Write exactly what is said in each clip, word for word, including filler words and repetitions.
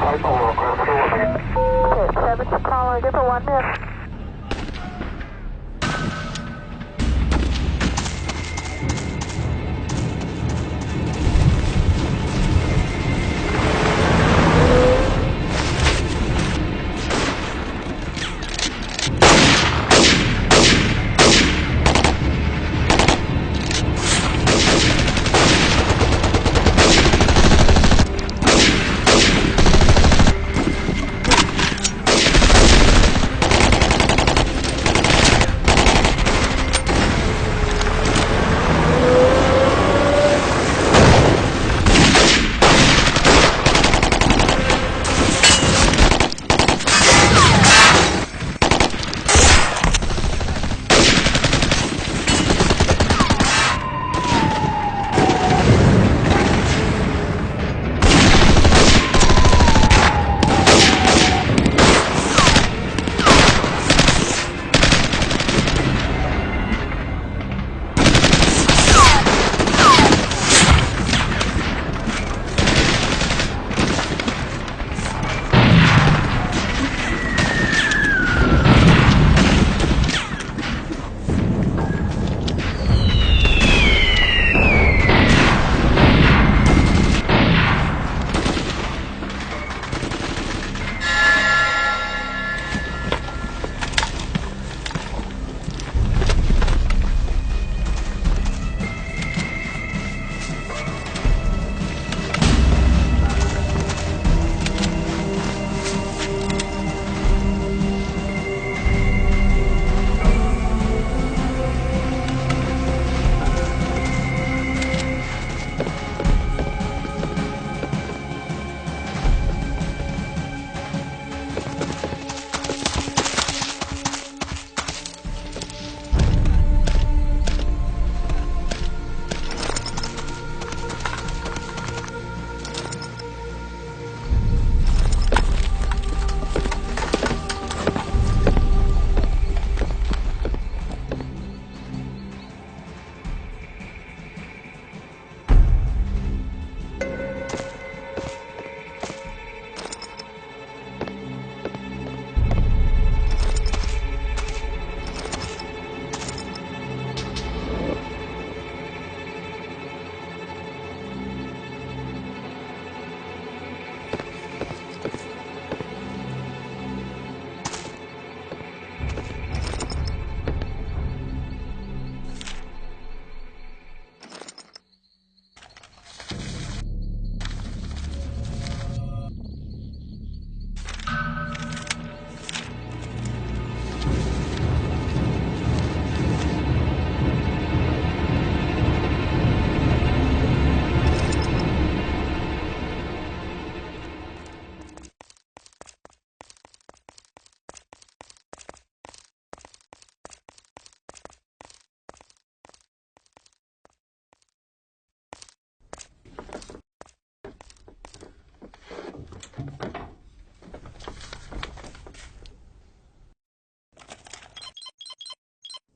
Okay, seven to power, give it one minute.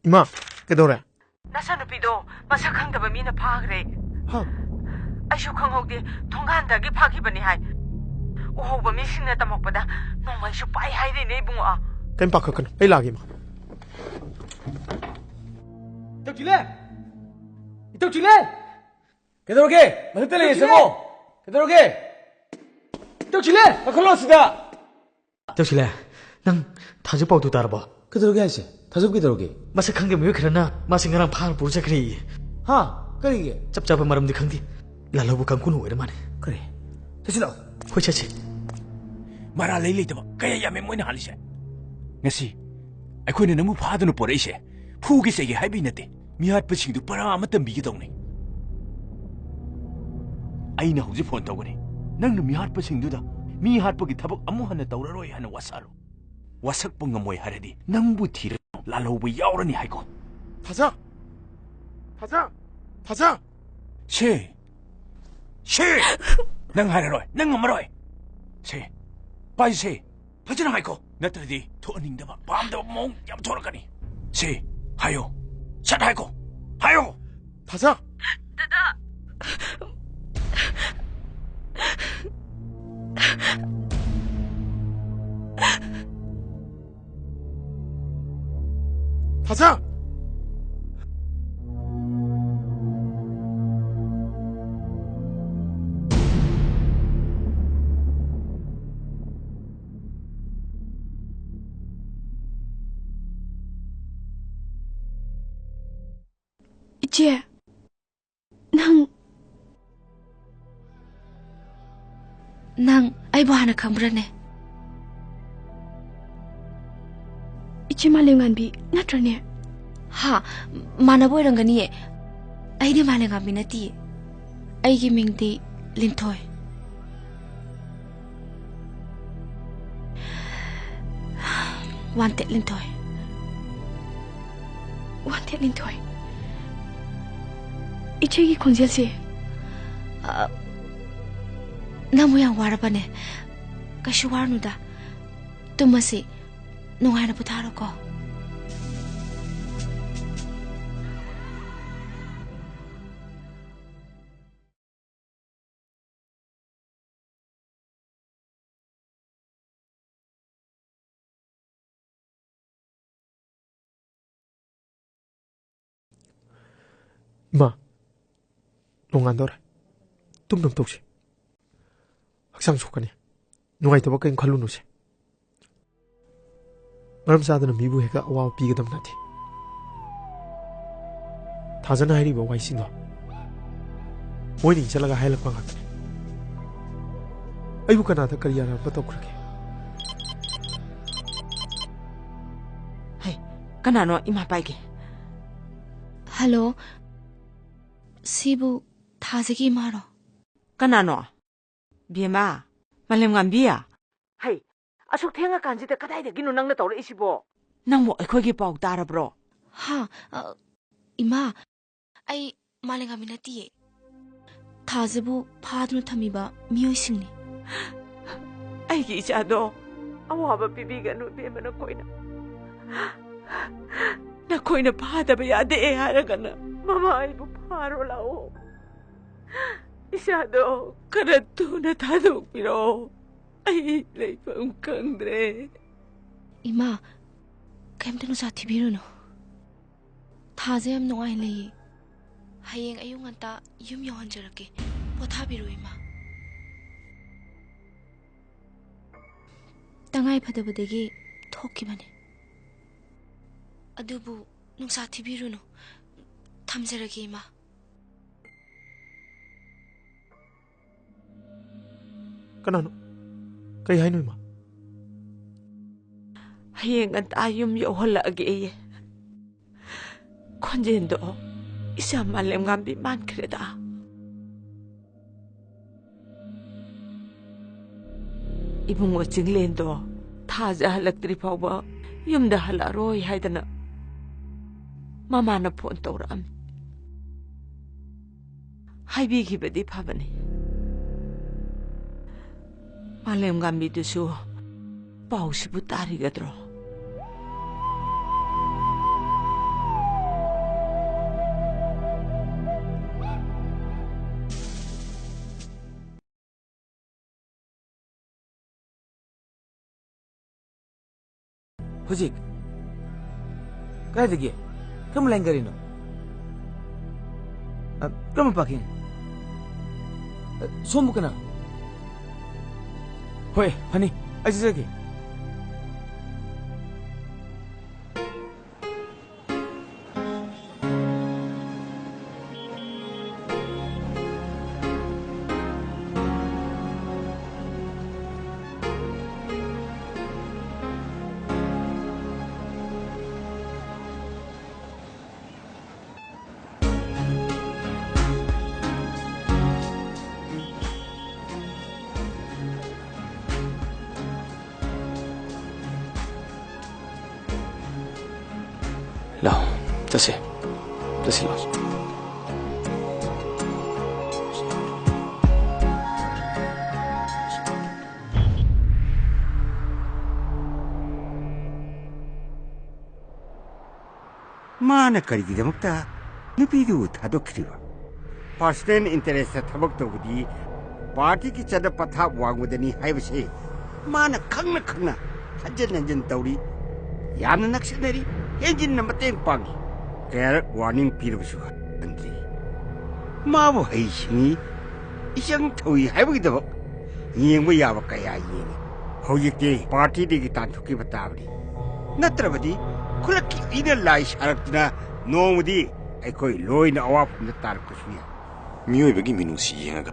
ꯏꯃꯥ, ꯀꯩꯗꯧꯔꯦ? ꯅꯆꯥꯅꯨꯄꯤꯗꯣ ꯃꯁꯛ ꯈꯪꯗꯕ ꯃꯤꯅ ꯐꯥꯈ꯭ꯔꯦ꯫ ꯍꯥ? ꯑꯩꯁꯨ ꯈꯪꯍꯧꯗꯦ, ꯊꯣꯡꯒꯥꯟꯗꯒꯤ ꯐꯥꯈꯤꯕꯅꯤ ꯍꯥꯏ꯫ ꯎꯍꯧꯕ ꯃꯤꯁꯤꯡꯅ ꯇꯝꯃꯛꯄꯗ ꯅꯣꯡꯃꯩꯁꯨ ꯄꯥꯏ ꯍꯥꯏꯔꯤꯅꯦ, ꯏꯕꯨꯡꯉꯣ꯫ ꯀꯩꯝ ꯄꯥꯈꯠꯀꯅꯨ, ꯑꯩ ꯂꯥꯛꯑꯒꯦ, ꯏꯃꯥ꯫ ꯏꯇꯧ ꯆꯤꯂꯦ! ꯏꯇꯧ ꯆꯤꯂꯦ! ꯀꯩꯗꯧꯔꯒꯦ? ꯃꯊꯛꯇ ꯂꯩꯌꯦ, ꯏꯇꯧ ꯆꯤꯂꯦ! ꯆꯪꯉꯣ! ꯀꯩꯗꯧꯔꯒꯦ? ꯏꯇꯧ ꯆꯤꯂꯦ! ꯀꯥꯈꯠꯂꯣ ꯁꯤꯗ! ꯏꯇꯧ ꯆꯤꯂꯦ, ꯅꯪ ꯊꯥꯖ ꯄꯥꯎꯗꯨ ꯇꯥꯔꯕꯣ? ꯀꯩꯗꯧꯔꯒꯦ ꯍꯥꯏꯁꯦ? ꯊꯥꯖꯕ ꯀꯩꯗꯧꯔꯒꯦ? ꯃꯁꯛ ꯈꯪꯗꯦ, ꯃꯤꯑꯣꯏ ꯈꯔꯅ ꯃꯥꯁꯦ ꯉꯔꯥꯡ ꯐꯥꯔ ꯄꯨꯔ ꯆꯠꯈ꯭ꯔꯦꯌꯦ꯫ ꯍꯥ? ꯀꯔꯤꯒꯤ? ꯆꯞ ꯆꯥꯕ ꯃꯔꯝꯗꯤ ꯈꯪꯗꯦ꯫ ꯂꯥꯜꯍꯧꯕ ꯀꯥꯡꯕꯨꯅ ꯑꯣꯏꯔ ꯃꯥꯅꯦ꯫ ꯀꯔꯤ? ꯆꯠꯁꯤꯜꯂꯛꯑꯣ꯫ ꯍꯣꯏ, ꯆꯠꯁꯤ꯫ ꯃꯔꯥꯜ ꯂꯩ ꯂꯩꯇꯕ ꯀꯌꯥ ꯌꯥꯝꯃꯦ ꯃꯣꯏꯅ ꯍꯥꯠꯂꯤꯁꯦ꯫ ꯉꯁꯤ ꯑꯩꯈꯣꯏꯅ ꯅꯪꯕꯨ ꯐꯥꯗꯨꯅ ꯄꯣꯔꯛꯏꯁꯦ ꯐꯨꯒꯦ ꯆꯩꯒꯦ ꯍꯥꯏꯕꯩ ꯅꯠꯇꯦ꯫ ꯃꯤꯍꯥꯠꯄꯁꯤꯡꯗꯨ ꯄꯔꯥ ꯑꯃ ꯇꯝꯕꯤꯒꯗꯧꯅꯤ꯫ ꯑꯩꯅ ꯍꯧꯖꯤꯛ ꯐꯣꯟ ꯇꯧꯒꯅꯤ꯫ ꯅꯪꯅ ꯃꯤꯍꯥꯠꯄꯁꯤꯡꯗꯨꯗ ꯃꯤ ꯍꯥꯠꯄꯒꯤ ꯊꯕꯛ ꯑꯃꯨꯛ ꯍꯟꯅ ꯇꯧꯔꯔꯣꯏ ꯍꯥꯏꯅ ꯋꯥꯁꯛꯂꯨ꯫ ꯋꯥꯁꯛꯄ ꯉꯝꯃꯣꯏ ꯍꯥꯏꯔꯗꯤ ꯅꯪꯕꯨ ꯊꯤꯔ ꯂꯥꯜꯍꯧꯕ ꯌꯥꯎꯔꯅꯤ ꯍꯥꯏꯀꯣ꯫ ꯊꯥꯖ! ꯊꯥꯖ! ꯊꯥꯖ! ꯁꯦ! ꯁꯦ! ꯅꯪ ꯍꯥꯏꯔꯔꯣꯏ꯫ ꯅꯪ ꯉꯝꯃꯔꯣꯏ꯫ ꯁꯦ! ꯄꯥꯏꯁꯦ! ꯐꯖꯅ ꯍꯥꯏꯀꯣ꯫ ꯅꯠꯇ꯭ꯔꯗꯤ ꯊꯣꯛꯍꯟꯅꯤꯡꯗꯕ, ꯄꯥꯝꯗꯕ ꯃꯑꯣꯡ ꯌꯥꯝ ꯊꯣꯔꯛꯀꯅꯤ꯫ ꯁꯦ! ꯍꯥꯏꯌꯣ꯫ ꯁꯠ ꯍꯥꯏꯀꯣ꯫ ꯍꯥꯏꯌꯣ! ꯊꯥꯖ! ꯗꯗꯥ! ꯊꯥꯖ! ꯏꯆꯦ, ꯅꯪ, ꯅꯪ ꯑꯩꯕꯨ ꯍꯥꯟꯅ ꯈꯪꯕ꯭ꯔꯅꯦ? ꯏꯆꯦ ꯃꯥꯂꯦꯝꯉꯥꯟꯕꯤ ꯅꯠꯇ꯭ꯔꯅꯦ? ꯍꯥ, ꯃꯥꯟꯅꯕ ꯑꯣꯏꯔꯝꯒꯅꯤꯌꯦ꯫ ꯑꯩꯗꯤ ꯃꯥꯂꯦꯝꯉꯥꯟꯕꯤ ꯅꯠꯇꯤꯌꯦ꯫ ꯑꯩꯒꯤ ꯃꯤꯡꯗꯤ ꯂꯤꯟꯊꯣꯏ꯫ ꯋꯥꯟꯇꯦꯠ ꯂꯤꯟꯊꯣꯏ꯫ ꯋꯥꯟꯇꯦꯠ ꯂꯤꯟꯊꯣꯏ꯫ ꯏꯆꯦꯒꯤ ꯈꯣꯟꯖꯦꯜꯁꯦ, ꯑ, ꯅꯪꯕꯨ ꯌꯥꯝ ꯋꯥꯔꯕꯅꯦ? ꯀꯩꯁꯨ ꯋꯥꯔꯨꯅꯨꯗ꯫ ꯇꯨꯝꯃꯁꯤ, ꯅꯨꯡꯉꯥꯏꯅ ꯄꯣꯊꯥꯔꯣꯀꯣ꯫ ꯏꯃꯥ, ꯅꯣꯡꯉꯥꯟꯗꯧꯔꯦ꯫ ꯇꯨꯝꯅꯕ ꯇꯧꯁꯦ꯫ ꯍꯛꯆꯥꯡ ꯁꯣꯛꯀꯅꯤ꯫ ꯅꯨꯡꯉꯥꯏꯇꯕ ꯀꯔꯤꯝ ꯈꯜꯂꯨꯅꯨꯁꯦ꯫ ꯃꯔꯝ ꯆꯥꯗꯅ ꯃꯤꯕꯨ ꯍꯦꯛꯇ ꯑꯋꯥꯕ ꯄꯤꯒꯗꯕ ꯅꯠꯇꯦ꯫ ꯊꯥꯖꯅ ꯍꯥꯏꯔꯤꯕ ꯋꯥꯍꯩꯁꯤꯡꯗꯣ ꯃꯣꯏꯅ ꯏꯟꯁꯤꯜꯂꯒ ꯍꯥꯏꯍꯜꯂꯛꯄ ꯉꯥꯛꯇꯅꯤ꯫ ꯑꯩꯕꯨ ꯀꯅꯥꯗ ꯀꯔꯤ ꯑꯔꯥꯟꯕ ꯇꯧꯈ꯭ꯔꯒꯦ? ꯍꯩ, ꯀꯅꯥꯅꯣ ꯏꯃꯥ ꯄꯥꯏꯒꯦ? ꯍꯜꯂꯣ, ꯁꯤꯕꯨ ꯊꯥꯖꯒꯤ ꯏꯃꯥꯔꯣ? ꯀꯅꯥꯅꯣ? ꯕꯦꯝꯃ, ꯃꯥꯂꯦꯝꯉꯥꯝꯕꯤ? ꯍꯩ, ꯑꯁꯨꯛ ꯊꯦꯡꯉꯀꯥꯟꯁꯤꯗ ꯀꯗꯥꯏꯗꯒꯤꯅꯣ ꯅꯪꯅ ꯇꯧꯔꯛꯏꯁꯤꯕꯣ? ꯅꯪꯕꯨ ꯑꯩꯈꯣꯏꯒꯤ ꯄꯥꯎ ꯇꯥꯔꯕ꯭ꯔꯣ? ꯍꯥ, ꯑ, ꯏꯃꯥ, ꯑꯩ ꯃꯥꯂꯦꯝꯉꯥꯝꯕꯤ ꯅꯠꯇꯤꯌꯦ꯫ ꯊꯥꯖꯕꯨ ꯐꯥꯗꯨꯅ ꯊꯝꯃꯤꯕ ꯃꯤꯑꯣꯏꯁꯤꯡꯅꯤ꯫ ꯑꯩꯒꯤ ꯏꯆꯥꯗꯣ ꯑꯋꯥꯕ ꯄꯤꯕꯤꯒꯅꯨ, ꯏꯕꯦꯝꯃ, ꯅꯈꯣꯏꯅ꯫ ꯅꯈꯣꯏꯅ ꯐꯥꯗꯕ ꯌꯥꯗꯦ ꯍꯥꯏꯔꯒꯅ ꯃꯃꯥ ꯑꯩꯕꯨ ꯐꯥꯔꯣ ꯂꯥꯛꯑꯣ꯫ ꯏꯆꯥꯗꯣ ꯈꯔ ꯊꯨꯅ ꯊꯥꯗꯣꯛꯄꯤꯔꯛꯑꯣ꯫ ꯑꯩ ꯂꯩꯐꯝ ꯈꯪꯗ꯭ꯔꯦ꯫ ꯏꯃꯥ, ꯀꯩꯝꯇ ꯅꯨꯡꯁꯥ ꯊꯤꯕꯤꯔꯨꯅꯨ꯫ ꯊꯥꯖ ꯌꯥꯝ ꯅꯨꯡꯉꯥꯏ ꯂꯩꯌꯦ꯫ ꯍꯌꯦꯡ ꯑꯌꯨꯛ ꯉꯟꯇꯥ ꯌꯨꯝ ꯌꯧꯍꯟꯖꯔꯛꯀꯦ꯫ ꯄꯣꯊꯥꯕꯤꯔꯣ, ꯏꯃꯥ꯫ ꯇꯉꯥꯏ ꯐꯗꯕꯗꯒꯤ ꯊꯣꯛꯈꯤꯕꯅꯦ꯫ ꯑꯗꯨꯕꯨ ꯅꯨꯡꯁꯥ ꯊꯤꯕꯤꯔꯨꯅꯨ꯫ ꯊꯝꯖꯔꯒꯦ, ꯏꯃꯥ꯫ ꯀꯅꯥꯅꯣ? ꯀꯩ ꯍꯥꯏꯅꯣ, ꯏꯃꯥ? ꯍꯌꯦꯡ ꯉꯟꯇꯥ ꯌꯨꯝ ꯌꯧꯍꯜꯂꯛꯑꯒꯦꯌꯦ꯫ ꯈꯣꯟꯖꯦꯜꯗꯣ ꯏꯆꯥ ꯃꯥꯂꯦꯝꯉꯥꯝꯕꯤ ꯃꯥꯟꯈ꯭ꯔꯦꯗ꯫ ꯏꯕꯨꯡꯉꯣ ꯆꯤꯡꯂꯦꯟꯗꯣ ꯊꯥꯖ ꯍꯜꯂꯛꯇ꯭ꯔꯤ ꯐꯥꯎꯕ ꯌꯨꯝꯗ ꯍꯜꯂꯛꯑꯔꯣꯏ ꯍꯥꯏꯗꯅ ꯃꯃꯥꯅ ꯐꯣꯟ ꯇꯧꯔꯛꯑꯝꯃꯤ꯫ ꯍꯥꯏꯕꯤꯈꯤꯕꯗꯤ ꯐꯕꯅꯤ꯫ ꯃꯥꯂꯦꯝꯉꯥꯝꯕꯤꯗꯨꯁꯨ ꯄꯥꯎꯁꯤꯕꯨ ꯇꯥꯔꯤꯒꯗ꯭ꯔꯣ? ꯍꯧꯖꯤꯛ? ꯀꯗꯥꯏꯗꯒꯤ? ꯀꯔꯝꯕ ꯂꯥꯏꯟ ꯒꯥꯔꯤꯅꯣ? ꯑ, ꯀꯔꯝꯕ ꯄꯥꯔꯀꯤꯡ? ꯑ, ꯁꯣꯝꯕꯨ ꯀꯅꯥ? ꯍꯣꯏ, ꯐꯅꯤ꯫ ꯑꯩ ꯆꯠꯆꯒꯦ꯫ ꯂꯥꯛꯑꯣ, ꯆꯠꯁꯦ꯫ ꯆꯠꯁꯤ, ꯂꯥꯛꯑꯣ꯫ ꯃꯥꯅ ꯀꯔꯤꯒꯤꯗꯃꯛꯇ ꯅꯨꯄꯤꯗꯨ ꯊꯥꯗꯣꯛꯈꯤꯗ꯭ꯔꯤꯕ? ꯄꯥꯔꯁꯣꯅꯦꯜ ꯏꯟꯇꯔꯦꯁꯇ ꯊꯕꯛ ꯇꯧꯕꯗꯤ ꯄꯥꯔꯇꯤꯒꯤ ꯆꯠꯅ ꯄꯊꯥꯞ ꯋꯥꯡꯕꯗꯅꯤ ꯍꯥꯏꯕꯁꯦ ꯃꯥꯅ ꯈꯪꯅ ꯈꯪꯅ ꯍꯟꯖꯤꯟ ꯍꯟꯖꯤꯟ ꯇꯧꯔꯤ꯫ ꯌꯥꯝꯅ ꯅꯛꯁꯤꯟꯅꯔꯤ꯫ ꯍꯦꯟꯖꯤꯟꯅ ꯃꯇꯦꯡ ꯄꯥꯡꯏ꯫ ꯀꯌꯥꯔꯛ ꯋꯥꯔꯅꯤꯡ ꯄꯤꯔꯕꯁꯨ ꯍꯟꯗ꯭ꯔꯤ꯫ ꯃꯥꯕꯨ ꯍꯩꯁꯤꯡꯉꯤ, ꯏꯆꯪ ꯊꯧꯏ ꯍꯥꯏꯕꯒꯤꯗꯃꯛ ꯌꯦꯡꯕ ꯌꯥꯕ ꯀꯌꯥ ꯌꯦꯡꯉꯤ꯫ ꯍꯧꯖꯤꯛꯇꯤ ꯄꯥꯔꯇꯤꯗꯒꯤ ꯇꯥꯟꯊꯣꯛꯈꯤꯕ ꯇꯥꯕꯅꯤ꯫ ꯅꯠꯇ꯭ꯔꯕꯗꯤ ꯈꯨꯂꯛꯀꯤ ꯃꯤꯅ ꯂꯥꯏ ꯁꯥꯔꯛꯇꯨꯅ ꯅꯣꯡꯃꯗꯤ ꯑꯩꯈꯣꯏ ꯂꯣꯏꯅ ꯑꯋꯥꯐꯝꯗ ꯇꯥꯔꯛꯄꯁꯨ ꯌꯥꯏ꯫ ꯃꯤꯑꯣꯏꯕꯒꯤ ꯃꯤꯅꯨꯡꯁꯤ ꯌꯦꯡꯉꯒ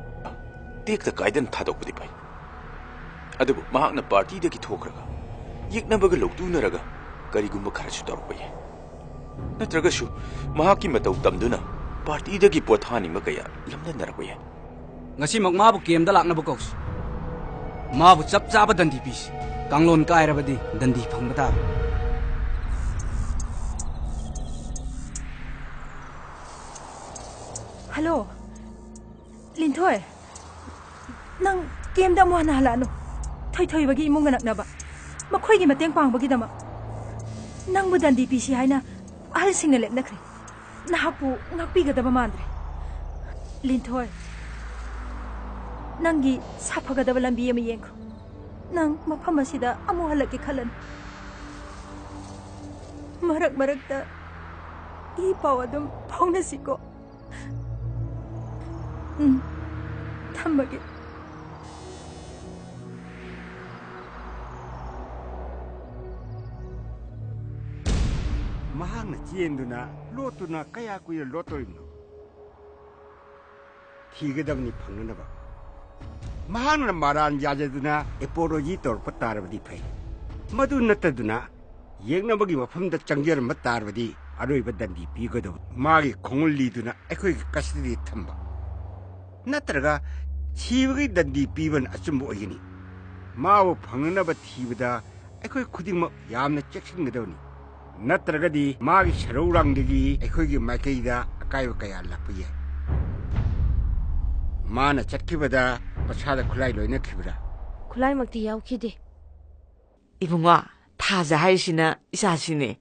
ꯇꯦꯛꯇ ꯀꯥꯏꯗꯅ ꯊꯥꯗꯣꯛꯄꯗꯤ ꯐꯩ꯫ ꯑꯗꯨꯕꯨ ꯃꯍꯥꯛꯅ ꯄꯥꯔꯇꯤꯗꯒꯤ ꯊꯣꯛꯈ꯭ꯔꯒ ꯌꯦꯛꯅꯕꯒ ꯂꯧꯇꯨꯅꯔꯒ ꯀꯔꯤꯒꯨꯝꯕ ꯈꯔꯁꯨ ꯇꯧꯔꯛꯄ ꯌꯥꯏ꯫ ꯅꯠꯇ꯭ꯔꯒꯁꯨ ꯃꯍꯥꯛꯀꯤ ꯃꯇꯧ ꯇꯝꯗꯨꯅ ꯄꯥꯔꯇꯤꯗꯒꯤ ꯄꯣꯊꯥꯅꯤꯡꯕ ꯀꯌꯥ ꯂꯝꯗꯟꯅꯔꯛꯄ ꯌꯥꯏ꯫ ꯉꯁꯤꯃꯛ ꯃꯥꯕꯨ ꯀꯦꯝꯗ ꯂꯥꯛꯅꯕ ꯀꯧꯁꯤ꯫ ꯃꯥꯕꯨ ꯆꯞ ꯆꯥꯕ ꯗꯟꯗꯤ ꯄꯤꯁꯤ꯫ ꯀꯥꯡꯂꯣꯟ ꯀꯥꯏꯔꯕꯗꯤ ꯗꯟꯗꯤ ꯐꯪꯕ ꯇꯥꯕꯅꯤ꯫ ꯍꯜꯂꯣ, ꯂꯤꯟꯊꯣꯏ꯫ ꯅꯪ ꯀꯦꯝꯗ ꯑꯃꯨꯛ ꯍꯟꯅ ꯍꯜꯂꯛꯑꯅꯨ꯫ ꯊꯣꯏꯊꯣꯏꯕꯒꯤ ꯏꯃꯨꯡꯒ ꯅꯛꯅꯕ꯫ ꯃꯈꯣꯏꯒꯤ ꯃꯇꯦꯡ ꯄꯥꯡꯕꯒꯤꯗꯃꯛ ꯅꯪꯕꯨ ꯗꯟꯗꯤ ꯄꯤꯁꯤ ꯍꯥꯏꯅ ꯑꯍꯜꯁꯤꯡꯅ ꯂꯦꯞꯅꯈ꯭ꯔꯦ꯫ ꯅꯍꯥꯛꯄꯨ ꯉꯥꯛꯄꯤꯒꯗꯕ ꯃꯥꯟꯗ꯭ꯔꯦ꯫ ꯂꯤꯟꯊꯣꯏ, ꯅꯪꯒꯤ ꯁꯥꯐꯒꯗꯕ ꯂꯝꯕꯤ ꯑꯃ ꯌꯦꯡꯈ꯭ꯔꯣ꯫ ꯅꯪ ꯃꯐꯝ ꯑꯁꯤꯗ ꯑꯃꯨꯛ ꯍꯜꯂꯛꯀꯦ ꯈꯜꯂꯅꯨ꯫ ꯃꯔꯛ ꯃꯔꯛꯇ ꯏ ꯄꯥꯎ ꯑꯗꯨꯝ ꯐꯥꯎꯅꯁꯤꯀꯣ꯫ ꯎꯝ, ꯊꯝꯃꯒꯦ꯫ ꯃꯍꯥꯛꯅ ꯆꯦꯟꯗꯨꯅ ꯂꯣꯠꯇꯨꯅ ꯀꯌꯥ ꯀꯨꯏꯅ ꯂꯣꯠꯇꯣꯔꯤꯕꯅꯣ? ꯊꯤꯒꯗꯕꯅꯤ ꯐꯪꯅꯅꯕ꯫ ꯃꯍꯥꯛꯅ ꯃꯔꯥꯟ ꯌꯥꯖꯗꯨꯅ ꯑꯦꯄꯣꯂꯣꯖꯤ ꯇꯧꯔꯛꯄ ꯇꯥꯔꯕꯗꯤ ꯐꯩ꯫ ꯃꯗꯨ ꯅꯠꯇꯗꯨꯅ ꯌꯦꯛꯅꯕꯒꯤ ꯃꯐꯝꯗ ꯆꯪꯖꯔꯝꯕ ꯇꯥꯔꯕꯗꯤ ꯑꯔꯣꯏꯕ ꯗꯟꯗꯤ ꯄꯤꯒꯗꯧꯕ꯫ ꯃꯥꯒꯤ ꯈꯣꯡꯒꯨꯜ ꯂꯤꯗꯨꯅ ꯑꯩꯈꯣꯏꯒꯤ ꯀꯁꯇꯗꯤ ꯊꯝꯕ꯫ ꯅꯠꯇ꯭ꯔꯒ ꯊꯤꯕꯒꯤ ꯗꯟꯗꯤ ꯄꯤꯕꯅ ꯑꯆꯨꯝꯕ ꯑꯣꯏꯒꯅꯤ꯫ ꯃꯥꯕꯨ ꯐꯪꯅꯅꯕ ꯊꯤꯕꯗ ꯑꯩꯈꯣꯏ ꯈꯨꯗꯤꯡꯃꯛ ꯌꯥꯝꯅ ꯆꯦꯛꯁꯤꯟꯒꯗꯕꯅꯤ꯫ ꯅꯠꯇ꯭ꯔꯒꯗꯤ ꯃꯥꯒꯤ ꯁꯔꯧꯔꯥꯡꯗꯒꯤ ꯑꯩꯈꯣꯏꯒꯤ ꯃꯥꯏꯀꯩꯗ ꯑꯀꯥꯏꯕ ꯀꯌꯥ ꯂꯥꯛꯄ ꯌꯥꯏ꯫ ꯃꯥꯅ ꯆꯠꯈꯤꯕꯗ ꯃꯁꯥꯗ ꯈꯨꯠꯂꯥꯏ ꯂꯣꯏꯅꯈꯤꯕ꯭ꯔꯥ? ꯈꯨꯠꯂꯥꯏꯃꯛꯇꯤ ꯌꯥꯎꯈꯤꯗꯦ꯫ ꯏꯕꯨꯡꯉꯣ, ꯊꯥꯖ ꯍꯥꯏꯔꯤꯁꯤꯅ ꯏꯆꯥꯁꯤꯅꯦ꯫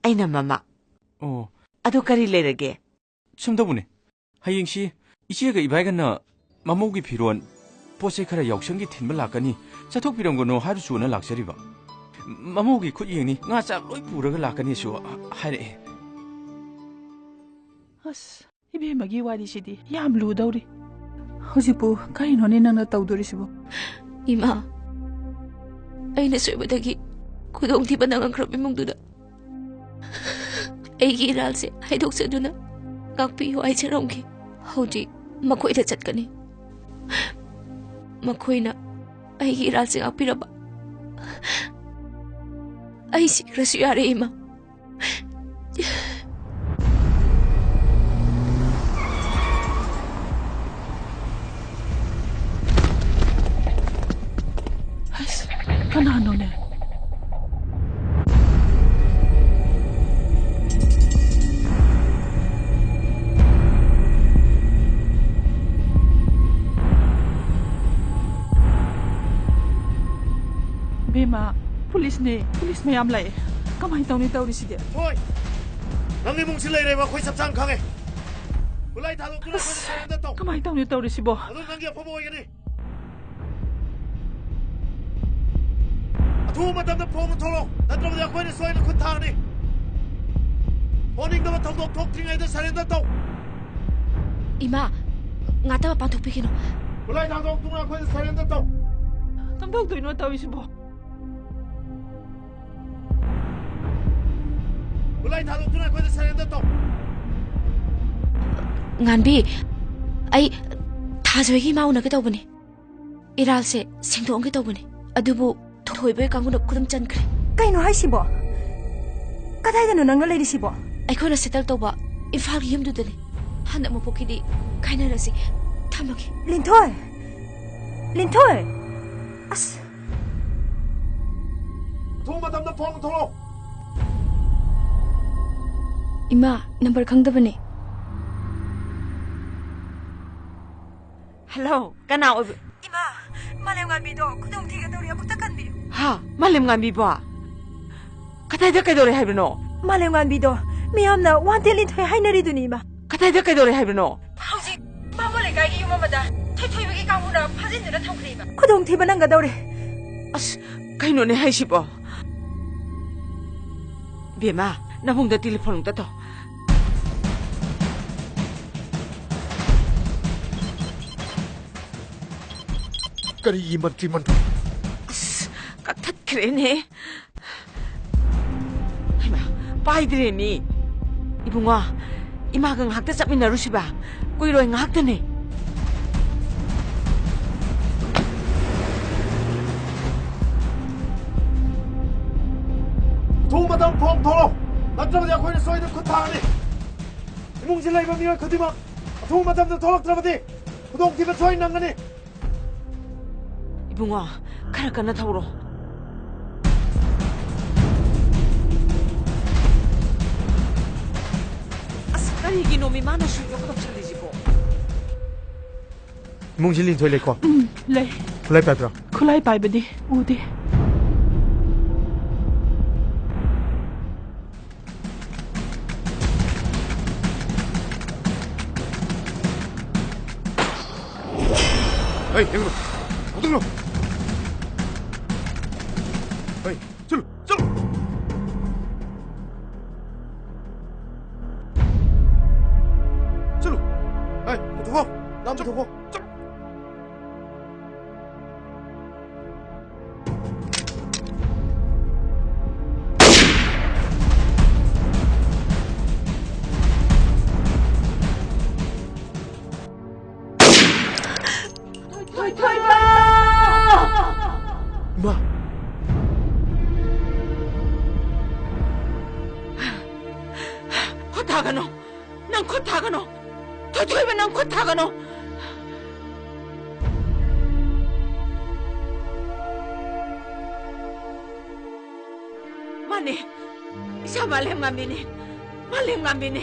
ꯑꯩꯅ ꯃꯃꯥ꯫ ꯑꯣ꯫ ꯑꯗꯨ ꯀꯔꯤ ꯂꯩꯔꯒꯦ? ꯁꯨꯝ ꯇꯧꯕꯅꯦ꯫ ꯍꯌꯦꯡꯁꯤ ꯏꯆꯦꯒ ꯏꯕꯥꯏꯒꯅ ꯃꯃꯧꯒꯤ ꯐꯤꯔꯣꯜ, ꯄꯣꯠ ꯆꯩ ꯈꯔ ꯌꯥꯎꯁꯪꯒꯤ ꯊꯤꯟꯕ ꯂꯥꯛꯀꯅꯤ, ꯆꯠꯊꯣꯛꯄꯤꯔꯝꯒꯅꯣ ꯍꯥꯏꯔꯨꯆꯣꯅ ꯂꯥꯛꯆꯔꯤꯕ꯫ ꯃꯃꯧꯒꯤ ꯈꯨꯠ ꯌꯦꯡꯅꯤ, ꯉꯥ ꯆꯥꯛ ꯂꯣꯏ ꯄꯨꯔꯒ ꯂꯥꯛꯀꯅꯤꯁꯨ ꯍꯥꯏꯔꯛꯑꯦ꯫ ꯑꯁ, ꯏꯕꯦꯝꯃꯒꯤ ꯋꯥꯔꯤꯁꯤꯗꯤ ꯌꯥꯝ ꯂꯨꯗꯧꯔꯤ꯫ ꯍꯧꯖꯤꯛꯄꯨ ꯀꯔꯤꯅꯣꯅꯦ ꯅꯪꯅ ꯇꯧꯗꯣꯔꯤꯁꯤꯕꯨ? ꯏꯃꯥ, ꯑꯩꯅ ꯁꯣꯏꯕꯗꯒꯤ ꯈꯨꯗꯣꯡꯊꯤꯕ ꯅꯪꯉꯛꯈ꯭ꯔꯕ ꯏꯃꯨꯡꯗꯨꯗ ꯑꯩꯒꯤ ꯏꯔꯥꯜꯁꯦ ꯍꯥꯏꯗꯣꯛꯆꯗꯨꯅ ꯉꯥꯛꯄꯤꯌꯨ ꯍꯥꯏꯖꯔꯝꯒꯦ꯫ ꯍꯧꯖꯤꯛ ꯃꯈꯣꯏꯗ ꯆꯠꯀꯅꯤ꯫ ꯃꯈꯣꯏꯅ ꯑꯩꯒꯤ ꯏꯔꯥꯜꯁꯦ ꯉꯥꯛꯄꯤꯔꯕ ꯑꯩ ꯁꯤꯈ꯭ꯔꯁꯨ ꯌꯥꯔꯦ, ꯏꯃꯥ꯫ ꯑꯁ, ꯀꯅꯥꯅꯣꯅꯦ? ꯕꯦꯝꯃ, ꯄꯨꯂꯤꯁꯅꯦ, ꯄꯨꯂꯤꯁ ꯃꯌꯥꯝ ꯂꯥꯛꯑꯦ꯫ ꯀꯃꯥꯏꯅ ꯇꯧꯅꯤ ꯇꯧꯔꯤꯁꯤꯗꯤ? ꯍꯣꯏ, ꯅꯪ ꯏꯃꯨꯡꯁꯤ ꯂꯩꯔꯦꯕ, ꯑꯩꯈꯣꯏ ꯆꯞ ꯆꯥꯅ ꯈꯪꯉꯦ꯫ ꯈꯨꯠꯂꯥꯏ ꯊꯥꯗꯣꯛꯇꯨꯅ ꯑꯩꯈꯣꯏꯗ ꯑꯁ, ꯁꯔꯦꯟꯗꯔ ꯇꯧ꯫ ꯀꯃꯥꯏꯅ ꯇꯧꯅꯤ ꯇꯧꯔꯤꯁꯤꯕꯣ? ꯑꯗꯨꯝ ꯅꯪꯒꯤ ꯑꯐꯕ ꯑꯣꯏꯒꯅꯤ꯫ ꯑꯊꯨꯕ ꯃꯇꯝꯗ ꯐꯣꯟ ꯊꯣꯛꯂꯛꯑꯣ, ꯅꯠꯇ꯭ꯔꯕꯗꯤ ꯑꯩꯈꯣꯏꯅ ꯁꯣꯏꯗꯅ ꯈꯨꯠ ꯊꯥꯒꯅꯤ꯫ ꯊꯣꯛꯅꯤꯡꯗꯕ ꯊꯧꯗꯣꯛ ꯊꯣꯛꯇ꯭ꯔꯤꯉꯩꯗ ꯁꯔꯦꯟꯗꯔ ꯇꯧ꯫ ꯏꯃꯥ, ꯉꯥꯛꯇ ꯃꯄꯥꯟ ꯊꯣꯛꯄꯤꯈꯤꯅꯨ꯫ ꯈꯨꯠꯂꯥꯏ ꯊꯥꯗꯣꯛꯇꯨꯅ ꯑꯩꯈꯣꯏꯗ surrender ꯇꯧ꯫ ꯀꯝꯗꯧꯗꯣꯏꯅꯣ ꯇꯧꯔꯤꯁꯤꯕꯣ? ꯈꯨꯠꯂꯥꯏ ꯊꯥꯗꯣꯛꯇꯨꯅ ꯑꯩꯈꯣꯏꯗ surrender ꯇꯧ꯫ ꯉꯥꯟꯕꯤ, ꯑꯩ ꯊꯥꯖꯣꯏꯒꯤ ꯏꯃꯥ ꯎꯅꯒꯦ ꯇꯧꯕꯅꯤ꯫ ꯏꯔꯥꯜꯁꯦ ꯁꯦꯡꯗꯣꯛꯑꯝꯒꯦ ꯇꯧꯕꯅꯤ, ꯑꯗꯨꯕꯨ ꯊꯣꯏꯕ ꯀꯥꯡꯕꯨꯅ ꯈꯨꯗꯨꯝ ꯆꯟꯈ꯭ꯔꯦ꯫ ꯀꯩꯅꯣ ꯍꯥꯏꯁꯤꯕꯣ? ꯀꯗꯥꯏꯗꯅꯣ ꯅꯪꯅ ꯂꯩꯔꯤꯁꯤꯕꯣ? ꯑꯩꯈꯣꯏꯅ settle ꯇꯧꯕ ꯏꯝꯐꯥꯜꯒꯤ ꯌꯨꯝꯗꯨꯗꯅꯤ꯫ ꯍꯟꯗꯛ ꯃꯄꯣꯛꯀꯤꯗꯤ ꯀꯥꯏꯅꯔꯁꯤ꯫ ꯊꯝꯃꯒꯦ꯫ ꯂꯤꯟꯊꯣꯏ! ꯂꯤꯟꯊꯣꯏ! ꯑꯁ! ꯑꯊꯨꯕ ꯃꯇꯝꯗ phone ꯂꯧꯊꯣꯛꯂꯛꯑꯣ꯫ ꯏꯃꯥ, number ꯈꯪꯗꯕꯅꯦ꯫ Hello, ꯀꯅꯥ ꯑꯣꯏꯕ? ꯏꯃꯥ, ꯃꯥꯂꯦꯝꯉꯥꯟꯕꯤꯗꯣ ꯈꯨꯗꯣꯡ ꯊꯤꯒꯗꯧꯔꯤ, ꯑꯃꯨꯛꯇ ꯀꯟꯕꯤꯌꯨ꯫ ꯍꯥ? ꯃꯥꯂꯦꯝꯉꯥꯟꯕꯤꯕꯣ? ꯀꯗꯥꯏꯗ ꯀꯩꯗꯧꯔꯦ ꯍꯥꯏꯕꯅꯣ? ꯃꯥꯂꯦꯝꯉꯥꯟꯕꯤꯗꯣ ꯃꯤꯌꯥꯝꯅ wanted ꯂꯤꯟꯊꯣꯏ ꯍꯥꯏꯅꯔꯤꯗꯨꯅꯤ, ꯏꯃꯥ꯫ ꯀꯗꯥꯏꯗ ꯀꯩꯗꯧꯔꯦ ꯍꯥꯏꯕꯅꯣ? ꯍꯧꯖꯤꯛ ꯕꯥꯃꯣꯟ ꯂꯩꯀꯥꯏꯒꯤ ꯌꯨꯝ ꯑꯃꯗ ꯊꯣꯏꯊꯣꯏꯕꯒꯤ ꯀꯥꯡꯕꯨꯅ ꯐꯥꯖꯤꯟꯗꯨꯅ ꯊꯝꯈ꯭ꯔꯦ, ꯏꯃꯥ꯫ ꯈꯨꯗꯣꯡꯊꯤꯕ ꯅꯪꯒꯗꯧꯔꯦ꯫ ꯑꯁ, ꯀꯩꯅꯣꯅꯦ ꯍꯥꯏꯁꯤꯕꯣ? ꯕꯦꯝꯃ, ꯅꯕꯨꯡꯗ telephone ꯑꯝꯇ ꯇꯧ꯫ ꯀꯔꯤꯒꯤ ꯃꯟꯇ꯭ꯔꯤ ꯃꯟꯗꯣ? ꯑꯁ, ꯀꯛꯊꯠꯈ꯭ꯔꯦꯅꯦ꯫ ꯍꯩꯃꯥ, ꯄꯥꯏꯗ꯭ꯔꯦꯅꯦ꯫ ꯏꯕꯨꯡꯉꯣ, ꯏꯃꯥꯒ ꯉꯥꯏꯍꯥꯛꯇ ꯆꯠꯃꯤꯟꯅꯔꯨꯁꯤꯕ? ꯀꯨꯏꯔꯣꯏ, ꯉꯥꯏꯍꯥꯛꯇꯅꯦ꯫ ꯑꯊꯨꯕ ꯃꯇꯝ ꯐꯣꯟ ꯊꯣꯛꯂꯣ, ꯅꯠꯇ꯭ꯔꯕꯗꯤ ꯑꯩꯈꯣꯏꯅ ꯁꯣꯏꯗꯅ ꯈꯨꯠ ꯊꯥꯒꯅꯤ꯫ ꯏꯃꯨꯡꯁꯤ ꯂꯩꯕ ꯃꯤꯑꯣꯏ ꯈꯨꯗꯤꯡꯃꯛ ꯑꯊꯨꯕ ꯃꯇꯝꯗ ꯊꯣꯛꯂꯛꯇ꯭ꯔꯕꯗꯤ ꯈꯨꯗꯣꯡꯊꯤꯕ ꯁꯣꯏ ꯅꯪꯒꯅꯤ꯫ ꯏꯕꯨꯡꯉꯣ, ꯈꯔ ꯀꯟꯅ ꯊꯧꯔꯣ꯫ ꯑꯁ, ꯀꯔꯤꯒꯤꯅꯣꯃꯤ ꯃꯥꯅ switch off ꯇꯧꯁꯜꯂꯤꯁꯤꯕꯣ? ꯏꯃꯨꯡꯁꯤ ꯂꯤꯟꯊꯣꯏ ꯂꯩꯀꯣ? ꯎꯝ, ꯂꯩ꯫ ꯈꯨꯠꯂꯥꯏ ꯄꯥꯏꯕ꯭ꯔꯣ? ꯈꯨꯠꯂꯥꯏ ꯄꯥꯏꯕꯗꯤ ꯎꯗꯦ꯫ ꯍꯩ, ꯌꯦꯡꯉꯨ꯫ ꯍꯧꯒꯠꯂꯣ꯫ ꯍꯩ, ꯆꯠꯂꯨ, ꯆꯠꯂꯨ꯫ ꯆꯠꯂꯨ꯫ ꯍꯩ, ꯄꯨꯊꯣꯛꯑꯣ꯫ ꯊꯣꯏꯕ! ꯏꯃꯥ! ꯈꯨꯠ ꯊꯥꯒꯅꯨ! ꯅꯪ ꯈꯨꯠ ꯊꯥꯒꯅꯨ! ꯊꯣꯏꯊꯣꯏꯕ, ꯅꯪ ꯈꯨꯠ ꯊꯥꯒꯅꯨ! ꯃꯥꯅꯦ, ꯏꯆꯥ ꯃꯥꯂꯦꯝꯉꯥꯟꯕꯤꯅꯦ, ꯃꯥꯂꯦꯝꯉꯥꯟꯕꯤꯅꯦ꯫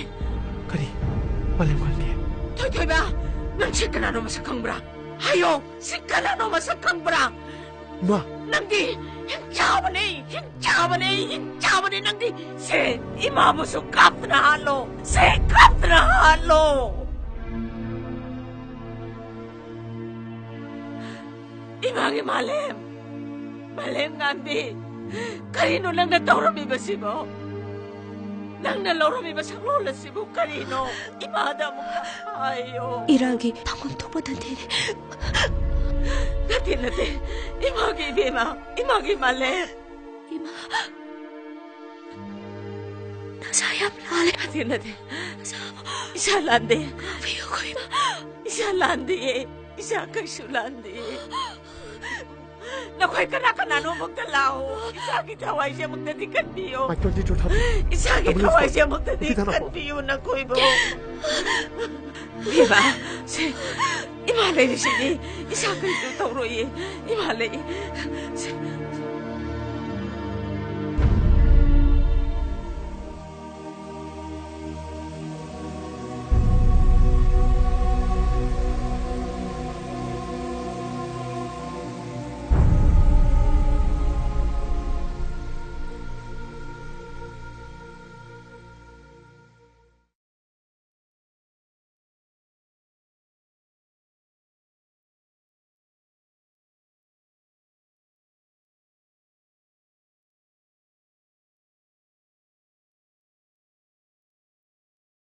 ꯀꯔꯤ? ꯃꯥꯂꯦꯝꯉꯥꯟꯕꯤ? ꯊꯣꯏꯊꯣꯏꯕ, ꯅꯪ ꯁꯤ ꯀꯅꯥꯅꯣ ꯃꯁꯛ ꯈꯪꯕ꯭ꯔꯥ? ꯍꯥꯏꯌꯣ, ꯁꯤ ꯀꯅꯥꯅꯣ ꯃꯁꯛ ꯈꯪꯕ꯭ꯔꯥ? ꯏꯃꯥ! ꯅꯪꯗꯤ ꯍꯤꯡꯆꯥꯕꯅꯦ, ꯍꯤꯡꯆꯥꯕꯅꯦ, ꯍꯤꯡꯆꯥꯕꯅꯦ ꯅꯪꯗꯤ꯫ ꯁꯦ, ꯏꯃꯥꯕꯨꯁꯨ ꯀꯥꯞꯇꯨꯅ ꯍꯥꯠꯂꯣ, ꯁꯦ, ꯀꯥꯞꯇꯨꯅ ꯍꯥꯠꯂꯣ꯫ ꯏꯃꯥꯒꯤ ꯃꯥꯂꯦꯝ, ꯃꯥꯂꯦꯝꯉꯥꯟꯕꯤ, ꯀꯔꯤꯅꯣ ꯅꯪꯅ ꯇꯧꯔꯝꯃꯤꯕꯁꯤꯕꯣ? ꯅꯪꯅ ꯂꯧꯔꯝꯃꯤꯕ ꯁꯛꯂꯣꯟ ꯑꯁꯤꯕꯨ ꯀꯔꯤꯅꯣ? ꯏꯃꯥꯗ ꯑꯃꯨꯛꯇ ꯍꯥꯏꯌꯣ꯫ ꯏꯔꯥꯒꯤ ꯐꯪꯐꯝ ꯊꯣꯛꯄ ꯗꯟꯗꯤꯅꯤ꯫ ꯅꯠꯇꯦ, ꯅꯠꯇꯦ, ꯏꯃꯥꯒꯤ ꯏꯕꯦꯝꯃ, ꯏꯃꯥꯒꯤ ꯃꯥꯂꯦꯝ꯫ ꯏꯃꯥ, ꯅꯁꯥ ꯌꯥꯝ ꯂꯥꯜꯂꯦ꯫ ꯅꯠꯇꯦ, ꯅꯠꯇꯦ, ꯏꯁꯥ ꯂꯥꯟꯗꯦ꯫ ꯉꯥꯛꯄꯤꯌꯨꯀꯣ, ꯏꯃꯥ꯫ ꯏꯁꯥ ꯂꯥꯟꯗꯤꯌꯦ꯫ ꯏꯆꯥ ꯀꯩꯁꯨ ꯂꯥꯟꯗꯦ꯫ ꯅꯈꯣꯏ ꯀꯅꯥ ꯀꯅꯥꯅꯣ ꯑꯃꯨꯛꯇ ꯂꯥꯛꯑꯣ꯫ ꯏꯆꯥꯒꯤ ꯊꯋꯥꯏꯁꯦ ꯑꯃꯨꯛꯇꯗꯤ ꯀꯟꯕꯤꯌꯣ꯫ ꯃꯥꯏꯀꯣꯟꯗꯤ ꯆꯨꯊꯠ-, ꯏꯆꯥꯒꯤ ambulance ꯊꯋꯥꯏꯁꯦ ꯂꯥꯛꯑꯣ꯫ ꯑꯃꯨꯛꯇꯗꯤ ꯅꯨꯄꯤ ꯊꯥꯗꯣꯛꯈꯣ꯫ ꯀꯟꯕꯤꯌꯨ ꯅꯈꯣꯏꯕꯨ꯫ ꯏꯕꯦꯝꯃ, ꯁꯦ, ꯏꯃꯥ ꯂꯩꯔꯤꯁꯤꯗꯤ꯫ ꯏꯆꯥ ꯀꯩꯁꯨ ꯇꯧꯔꯣꯏꯌꯦ꯫ ꯏꯃꯥ ꯂꯩ꯫ ꯁꯦ,